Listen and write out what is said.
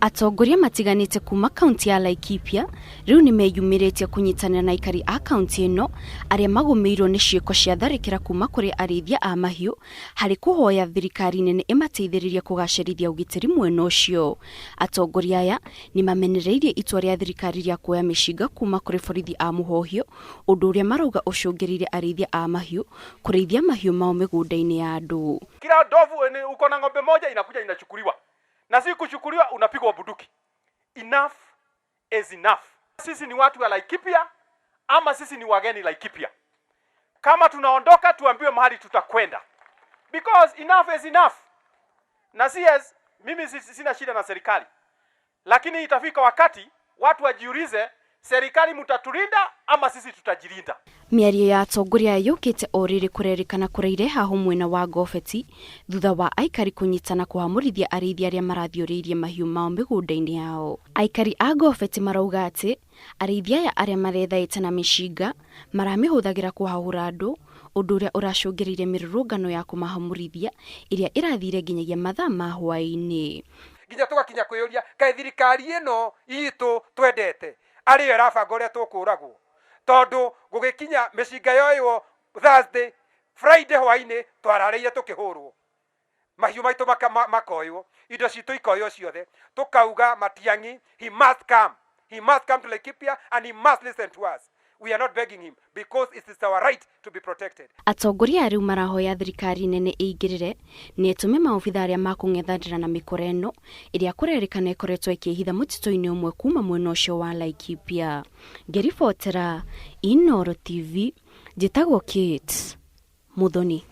Atongoria matiganĩte kuma kaunti ya Laikipia rĩu nĩmeyumĩrĩtie kũnyitanĩra na aikari a kaunti ĩno arĩa magũmĩirwo nĩ ciĩko cia tharĩkĩra kuma kũrĩ arĩithia a mahiũ harĩ kũhoya thirikari nene ĩmateithĩrĩrie kũgacĩrithia ũgitĩri mwena ũcio. Atongoria aya nĩmamenereirie itua rĩa thirikari rĩa kuoya mĩcinga kuma kũrĩ borithi a mũhohio ũndũ ũrĩa marauga ũcũngĩrĩirie arĩithia a mahiũ kũrĩithia mahiũ mao mĩgũnda-inĩ ya andũ. Kila ndovu uko na ng'ombe moja inakuja inachukuliwa, na si kuchukuliwa, unapigwa bunduki. Enough is enough. Sisi ni watu wa Laikipia ama sisi ni wageni Laikipia? Kama tunaondoka tuambiwe mahali tutakwenda, because enough is enough. Na CS, mimi sina shida na serikali, lakini itafika wakati watu wajiulize, serikali mtatulinda ama sisi tutajilinda? Mĩario ya atongoria aya yũkĩte o rĩrĩ kũrerĩkana kũraire haho mwena wa Ngobeti thutha wa aikari kũnyitana kũhamũrithia arĩithia arĩa marathiũrĩirie mahiũ mao mĩgũnda-inĩ yao. Aikari a Ngobeti marauga atĩ arĩithia aya arĩa marethaĩte na mĩcinga maramĩhũthagĩra kũhahũra andũ, ũndũ ũrĩa ũracũngĩrĩirie mĩrũrũngano ya kũmahamũrithia ĩrĩa ĩrathire nginyagia mathaa ma hwaĩ-inĩ. Nginya tũgakinya kwĩyũria kaĩ thirikari ĩno itũ twendete arĩyo ĩrabanga ũrĩa tũkũragwo, tondũ gũgĩkinya mĩcinga yoywo Thursday, Friday hwainĩ twararĩire tũkĩhũrwo, mahiũ maitũ makoywo, indo citũ ikoywo ciothe. Tukauga Matiang'i, he must come, he must come to Laikipia and he must listen to us. We are not begging him because it is our right to be protected. Atongoria rĩu marahoya thirikari nene ĩingĩrĩre na ĩtũme maobitha arĩa makũng'ethanĩra na mĩkora ĩno ĩrĩa kũrerĩkana ĩkoretwo ĩkĩhitha mũtitũ-inĩ ũmwe kuma mwena ũcio wa Laikipia. Ngĩribotera Inooro TV, njĩtagwo Kate Muthoni.